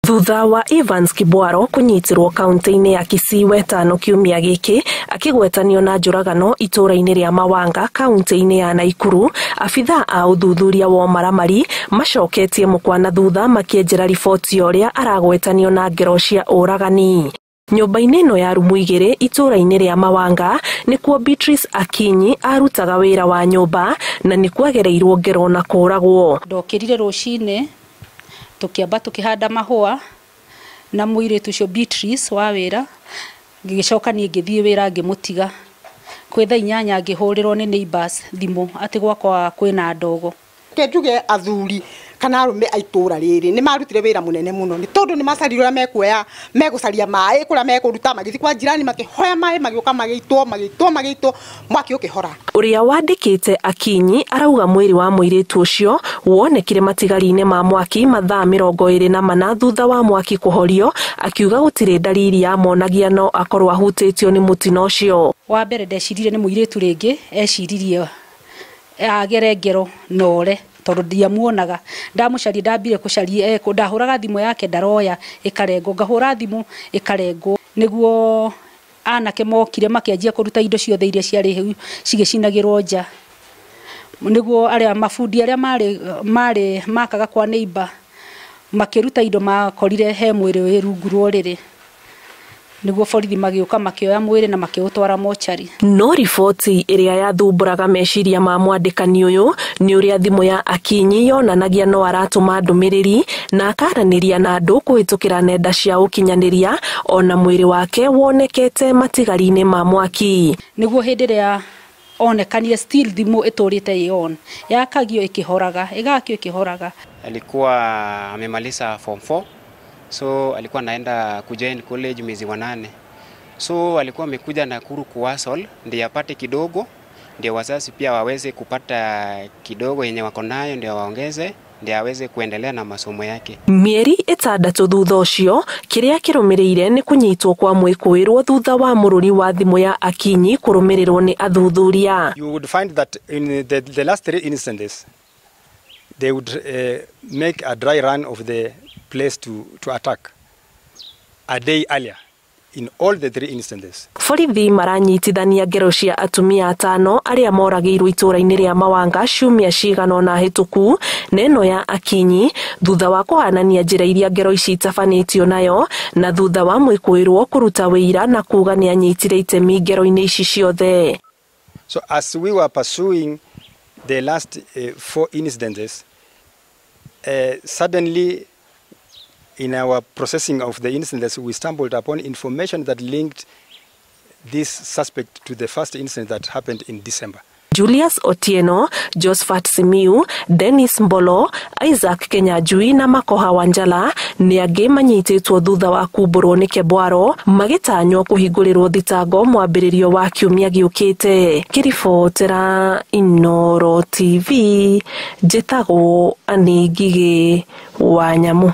Thutha wa Evans Kibwaro kunyitirwo kaunti-inĩ ya Kisii wetano kiumia gĩkĩ akĩgwetanio na njũragano itũra-inĩ rĩa Mawanga kaunti-inĩ ya Naikuru, abithaa a ũthuthuria wa ũmaramari macoketie mũkwa na thutha makĩenjera riboti ya ũrĩa aragwetanio na ngero cia ũragani. Nyũmba-inĩ ĩno ya rumu igĩrĩ itũra-inĩ rĩa Mawanga nĩkuo Beatrice Akinyi arutaga wĩra wa nyũmba na nĩkuo agereirwo ngero na kũragwo. Ndokĩrire rũcinĩ tukiamba tukihanda mahũa na mũirĩtu ũcio Beatrice wa wĩra, ngĩgĩcoka niĩ ngĩthiĩ wĩra ngĩmũtiga. Kwĩ thaa inyanya ngĩhũrĩrwo nĩ neighbors thimũ atĩ gwakwa kwĩna ndogo. Reke njuge athuri kana arũme a itũra rĩrĩ nĩ marutire wĩra mũnene mũno nĩ tondũ nĩ macarire ũrĩa mekuoya megũcaria maĩ kũrĩa mekũruta, magĩthiĩ kwa jirani makĩhoya maĩ, magĩũka magĩitwo magĩitwo magĩitwo mwaki ũkĩhora. Ũrĩa wandĩkĩte Akinyi arauga mwĩrĩ wa mũirĩtu ũcio wonekire matigari-inĩ ma mwaki mathaa 24 thutha wa mwaki kũhorio, akiuga gũtirĩ dalili yamonagia no akorwo ahutĩtio nĩ mũtino ũcio. Wa mbere ndeciririe nĩ mũirĩtu rĩngĩ eciririe agere ngero na ore tondũ ndiamuonaga. Ndamũcaria ndambire kũcaria, ndahũraga thimũ yake ndaroya ĩkarengwo, ngahũra thimũ ĩkarengwo, nĩguo anake mokire makĩanjia kũruta indo ciothe iria ciarĩ hau cigĩcinagĩrwo nja, nĩguo arĩa mabundi arĩa marĩ makaga kwa neighbor makĩruta indo makorire he mwĩrĩ wĩ rungu rwa ũrĩrĩ, nĩguo borithi magĩũka makĩoya mwĩrĩ na makĩũtwara mochari. No riboti ĩrĩa yathumbũraga meciria ma mwandĩkani ũyũ nĩ ũrĩa thimũ ya Akinyi yonanagia no aratũma ndũmĩrĩri na akaranĩria na andũ kũhĩtũkĩra nenda cia ũkinyanĩria, ona mwĩrĩ wake wonekete matigari-inĩ ma mwaki. Nĩguo hĩndĩ ĩrĩa onekanire still thimũ ĩtũrĩte ĩ on, yakagio ĩkĩhoraga, ĩgakio ĩkĩhoraga. Alikuwa amemaliza form 4, so alikuwa anaenda kujoin college mwezi wa 8. So alikuwa amekuja Nakuru kuhustle ndiye apate kidogo, ndiye wazazi pia waweze kupata kidogo yenye wako nayo, ndiye waongeze, ndiye aweze kuendelea na masomo yake. Mĩeri 6 thutha ũcio, kĩrĩa kĩrũmĩrĩire nĩ kũnyitwo kwa mwĩkũĩrwo thutha wa mũrũri wa thimũ ya Akinyi kũrũmĩrĩrwo nĩ athuthuria. You would find that in the last 3 instances they would make a dry run of the place to attack a day earlier in all the 3 instances. Borithi maranyitithania ngero cia atumia 5 arĩa moragĩirwo itũra-inĩ rĩa Mawanga ciumia cigana ũna hĩtũku na ĩno ya Akinyi thutha wa kũhanania njĩra iria ngero ici itabanĩtio nayo na thutha wa mwĩkũĩrwo kũruta wĩira na kuga nĩanyitire itemi ngero-inĩ ici ciothe. So as we were pursuing the last 4 incidences, suddenly in our processing of the incidents, we stumbled upon information that linked this suspect to the first incident that happened in December. Julius Otieno, Josephat Simiu, Dennis Mbolo, Isaac Kenyajui na Makoha Wanjala nĩ angĩ manyitĩtwo thutha wa kumbũrwo nĩ Kebwaro magĩtanywo kũhingũrĩrwo thitango mwambĩrĩrio wa kiumia gĩũkĩte. Ngĩribotera Inooro TV, njĩtagwo Anĩ Ngigĩ wa Nyamu.